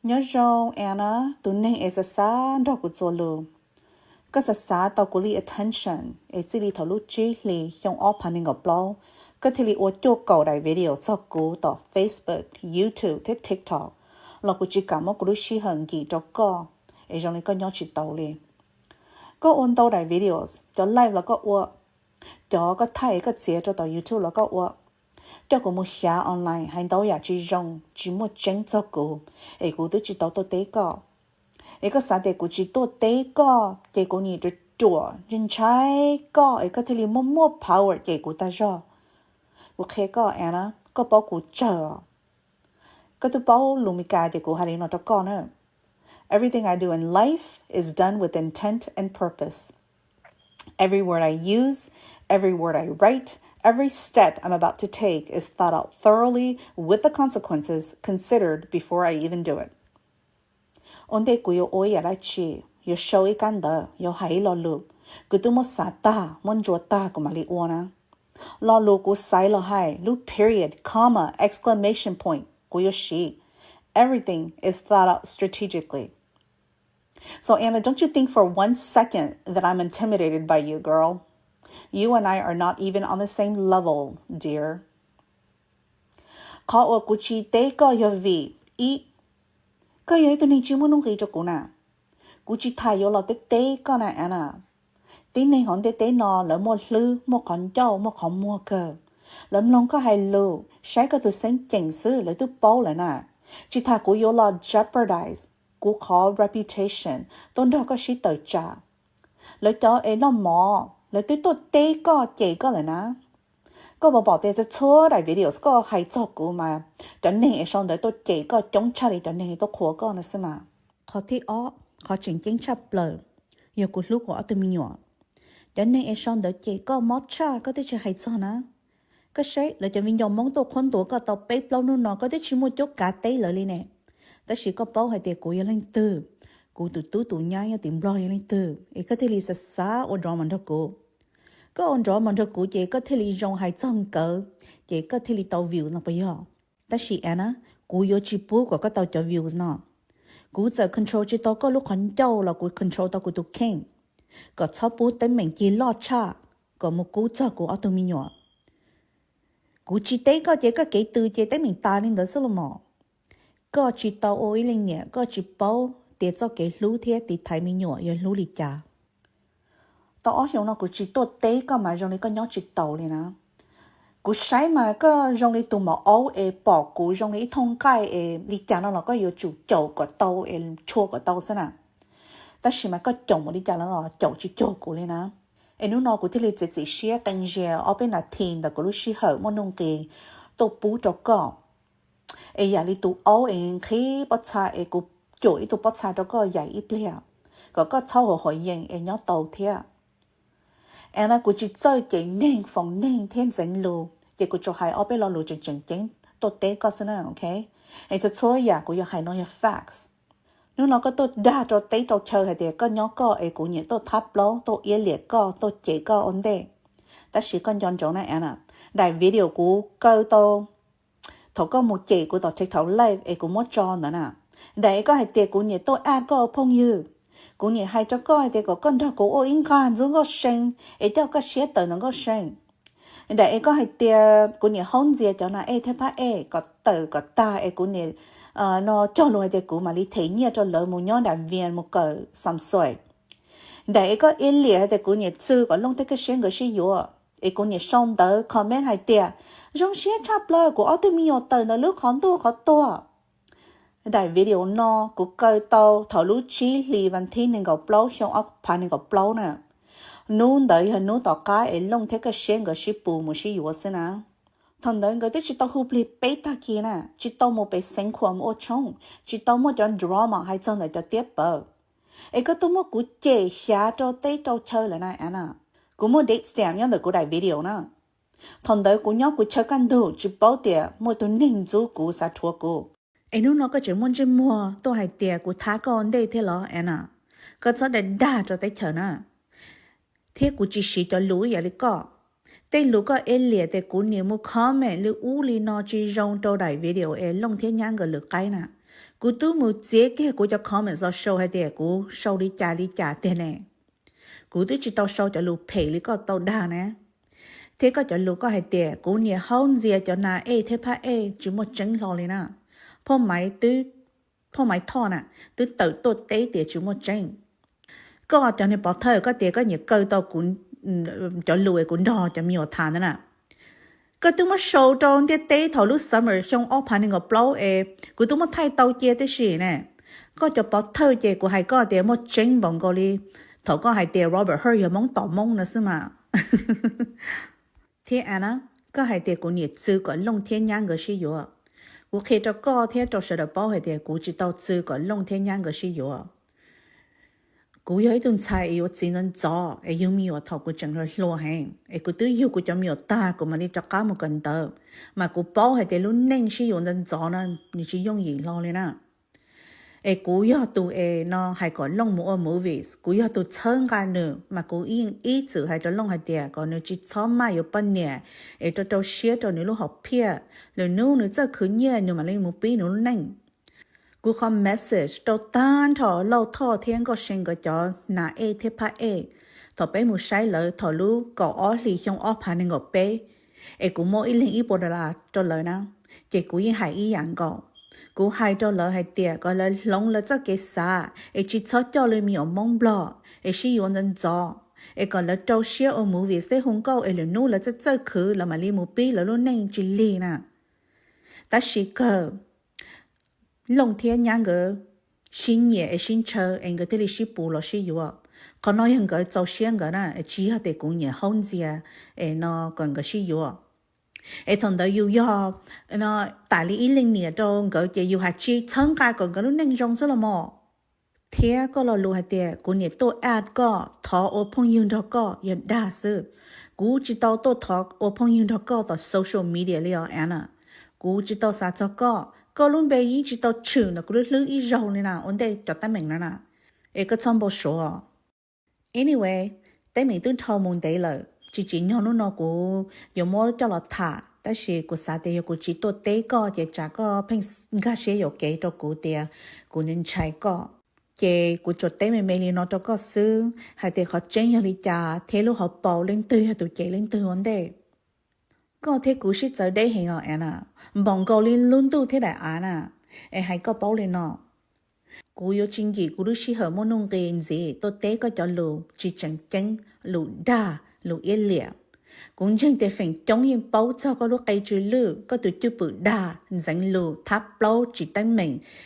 Nyob zoo Anna, tus neeg es xav xav nrog kuv txuas lus. Koj xav xav tau kuv li attention es txij li thaum lub tsib hlis xyoo ob phav nees nkaum plaub, koj thiaj li ua cuaj kaum daim video txog kuv tom Facebook, YouTube thiab TikTok, los kuv tsis kam muab kuv lub sij hawm nkim rau koj, es zoo li koj nyob tsis tau li. Koj ua ntau daim videos, cov live los koj ua, cov koj thaij koj txiav rau tom YouTube los koj ua, coj kuv mus xyav online hais ntau yam tsis zoo tsis muaj tseeb txog kuv, es kuv twb tsis tau tuaj teb koj. Es koj xav tias kuv tsis tuaj teb koj ces kuv nim ruam ruam ntshai koj es koj thiaj li muaj muaj power cem kuv tag zog. Kuv qhia koj Anna, koj paub kuv tsawg os. Koj twb paub lus Meskas ces kuv hais li no rau koj na. Everything I do in life is done with intent and purpose. Every word I use, every word I write, every step I'm about to take is thought out thoroughly with the consequences considered before I even do it. Ua ntej kuv yuav ua ib yam dab tsi, yuav sau ib kab ntawv, yuav hais ib lo lus, kuv twb muab xav tag, muab ntsuas tag kuv mam li ua na. Lo lus kuv xaiv los hais, lub period, comma, exclamation point, kuv yuav siv. Everything is thought out strategically. So Anna, don't you think for one second that I'm intimidated by you, girl. You and I are not even on the same level, dear. Qhov uas kuv tsis teb koj yog vim, ib, koj yog ib tug neeg tsis muaj nuj nqis rau kuv na. Kuv tsis tham yuav los teb teb koj na Anna. Tib neeg hauv ntiaj teb no lawv muaj hlwb, muaj qhov ncauj, muaj qhov muag kawg. Lawv mloog koj hais lus, saib koj tus xeeb ceem xwb lawv twb paub lawm na. Tsis tham kuv yuav los jeopardize kuv qhov reputation tuaj nrog koj sib tawm tsam. Lawv cov es noj mov lawv twb tuaj teb koj cem koj lawm na. Koj puas pom tias txhua txhua daim videos koj hais txog kuv mas cov neeg es sau ntawv tuaj cem koj coob tshaj li cov neeg tuaj qhuas koj no xwb mas. Qhov thib ob, qhov tseem ceeb tshaj plaws, yog kuv hlub kuv ob tug me nyuam. Cov neeg es sau ntawv cem koj mob tshaj koj twb tsis hais txog na. Koj saib lawv cov viv ncaus Hmoob tuaj qhuab ntuas koj tau peb plaub hnub no koj twb tsis muaj cuab kav teb lawv li ne. Tab sis koj paub hais tias kuv yog leej twg, kuv tus tub tus nyab nyob tim Nplog yog leej twg, es koj thiaj li xav xav ua drama nrog kuv. Koj ua drama nrog kuv ces koj thiaj li zoo hais txog nkawd, ces koj thiaj li tau views no puas yog? Tab sis Anna, kuv yuav tsis pub kom koj tau cov views no. Kuv txawm control tsis tau koj lub qhov ncauj los kuv control tau kuv tus kheej, kom txhob pub teeb meem cig loj tshaj kom mus kub txog kuv ob tug me nyuam. Kuv tsis teb koj ces koj kev tws ces teeb meem tas li ntawd xwb los mas. Koj tsis tau ua ib leej niam koj tsis paub tias txoj kev hlub thiab tiv thaiv me nyuam yog hlub li cas. Tau ob xyoos no kuv tsis tuaj teb koj mas zoo li koj nyob tsis taus li na. Kuv saib mas koj zoo li tus maum aub es pom kuv zoo li ib thooj nqaij es li cas no los koj yuav tsum caum kom tau es tshua kom tau xwb na. Tab sis mas koj caum mus li cas no los caum tsis cuag kuv li na. Es hnub no kuv thiaj li txiav txim siab qee zias ob peb nas this ntawm kuv lub sij hawm muaj nuj nqis tuaj pub rau koj. Es yam li tus aub es nqhib pob txha es kuv cuam ib tug pob txha rau koj yaim ib pliag, kom koj txhob huam huam yees es nyob tau thiab. Es no kuv tsis txawj cem neeg foom neeg thiab ntxeev lus, ces kuv tsuas hais ob peb lo lus tseem tseem ceeb tuaj teb koj xwb na, ok? Es txhua txhua yam kuv yuav hais no yog facts. Hnub no koj tuaj dag rau teb rau chaw hais tias koj nyob koj es kuv nyiam tuaj thab plaub, tuaj iab liam koj, tuaj cem koj ua ntej. Tab sis koj nco ntsoov na Anna, daim video kuv kaw tau thaum koj mus cem kuv tom TikTok live es kuv muab tso ntawd na, daim es koj hais tias kuv nyiam tuaj add koj ua phooj ywg, kuv nyiam hais rau koj hais tias kom koj nrog kuv ua ib nqag ntxub Nkauj See es coj koj siab tawm ntawm Nkauj See. Daim es koj hais tias kuv nyiam haub ntxias cov nas ej thiab phab ej kom tawm kom tag es kuv nyiam no cog lus hais tias kuv mam li them nyiaj rau lawv mus nyob nram Vias mus kawm xam xuaim. Daim es koj iab liam hais tias kuv nyiam txwv kom Looj thiab Kaj Siab nkawd sib yuav, es kuv nyiam sau ntawv comment hais tias zoo siab tshaj plaws kuv ob tug me nyuam tawm ntawm lub qhov ntuj qhov tuag. Daim video no kuv kaw tau thaum lub tsib hlis vas thib nees nkaum plaub xyoo ob phav nees nkaum plaub na. Hnub ntawd yog hnub tom qab es Looj thiab Kaj Siab nkawd sib pus mus sib yuav xwb na. Thaum ntawd nkawd twb tsis tau hu plig peb tag kis na, tsis tau mus pem Xeev Khuam mus ua tshoob, tsis tau muaj cov drama hais txog ntawm cov tiab pawg. Es koj tuaj muab kuv cem xyav rau teb rau chaw lawm na Anna. Kuv muaj date stamp nyob ntawm kuv daim video na. Thaum ntawd kuv nyob kuv chaw kaj ntug tsis paub tias muaj tus neeg ntxub kuv xav rhuav kuv. Es hnub no koj tseem muaj ntsej muag tuaj hais tias kuv thab koj ua ntej thiab los Anna? Koj txhob dag dag rau teb chaws na. Thiab kuv tsis siv cov lus ib yam li koj. Tej lus koj iab liam tias kuv niam mus comment li ub li no tsis zoo rau daim video es Looj thiab nyab nkawd lwm qaib na, Kuv twb mus txiav kiag kuv cov comments los sau hais tias kuv sau li cas li cas tiag ne. Kuv twb tsis tau sau cov lus phem li koj tau dag na. Thiab koj cov lus koj hais tias kuv niam haub ntxias cov nas ej thiab phab ej tsis muaj tseeb hlo li na. Phauj Maiv Thoj na, twb tawm tuaj teb tias tsis muaj tseeb. Koj cov niag pov thawj koj tias koj nyiam kaw tau kuv cov lus es kuv nrog cov me nyuam tham ntawd na. Koj twb muab sau rau ntiaj teb thaum lub summer xyoo ob phav nees nkaum plaub es kuv twb muab thaij tau cia tib si ne. Koj cov pov thawj ces kuv hais koj tias muaj tseeb npaum nkaus li thaum koj hais tias Robert Hur yog Hmoob tom Hmoob no xwb mas. Thiab Anna, koj hais tias kuv niam txwv kom Looj thiab nyab nkawd sib yuav. Kuv qhia rau koj thiab rau sawv daws paub hais tias kuv tsis tau txwv kom Looj thiab nyab nkawd sib yuav. Kuv yog ib tug ntxhais es yuav txiv ntxov ntxov es yug me nyuam thaum kuv tseem hluas hluas heev, es kuv twb yug kuv cov me nyuam tag kuv mam li rov qab mus kawm ntawv, mas kuv paub hais tias lub neej sib yuav ntxov ntxov no nws tsis yooj yim hlo li na. Es kuv yog tus es no hais kom Looj mus ua movies, kuv yog tus txhawb nqa nws, mas kuv yeej ib txwm hais rau Looj hais tias kom nws tsis txhob maj yuav poj niam es rau rau siab rau nws lub hom phiaj, lwm hnub nws txawj khwv nyiaj nws mam li mus pib nws lub neej. Kuv qhov message rau tag nrho Lauj Thoj thiab Nkauj See nkawd cov nas ej thiab phab ej, thaum peb mus saib lawv thaum lub kaum ob hlis xyoo ob phav nees nkaum peb, es kuv muab ib leeg ib puas dollar rau lawv na, ces kuv yeej hais ib yam nkaus. Kuv hais rau lawv hais tias kom lawv hloov lawv txoj kev xav es tsis txhob coj li me nyuam Hmoob Nplog es sib yuav ntxov ntxov, es kom lawv rau siab ua movies thiab hu nkauj es lwm hnub lawv txawj txawj khwv lawv mam li mus pib lawv lub neej tsis lig na. Tab sis kawg Looj thiab nyab nkawd sib nyiam es sib ntshaw es nkawd thiaj li sib pus los sib yuav. Qhov no yog nkawd txaus siab nkawd na, tsis yog tias kuv niam haub ntxias es no kom nkawd sib yuav. Es thaum ntawd yus yog tam li ib leej niam rau nkawd ces yus hais tsis txhawb nqa kom nkawd lub neej zoo xwb los mas. Thiab koj lo lus hais tias kuv niam tuaj ask koj thov ua phooj ywg nrog koj yog dag xwb. Kuv tsis tau tuaj thov ua phooj ywg nrog koj tom social media li os Anna. Kuv tsis tau xav txog koj, koj lub npe yeej tsis tau tshwm ntawm kuv lub hlwb ib zaug li na ua ntej cov teeb meem no na. Es koj txhob npau suav. Anyway, teeb meem twb dhau mus ntev lawm, tsis tsim nyog hnub no kuv yuav muab coj los tham, tab sis kuv xav tias yog kuv tsis tuaj teb koj ces tsam koj pheej nkag siab yuam kev rau kuv tias kuv ntshai koj. Ces kuv tsuas teb me me li no rau koj xwb, hais tias qhov tseeb yog li cas thiab lub hauv paus leej twg yog tus cem leej twg ua ntej. Koj thiab kuv sib txawv deb heev os Anna, npaum nkaus li lub ntuj thiab daim av na. Es hais koj paub li no, kuv yuav tsis nkim kuv lub sij hawm muaj nuj nqis ntxiv tuaj teb koj cov lus tsis tseem ceeb, lus dag, lus iab liam. Kuv ntseeg tias feem coob yeej paub txog koj lub qe tsw lwj, koj tus cwj pwm dag, ntxeev lus, thab plaub, tsis teeb meem,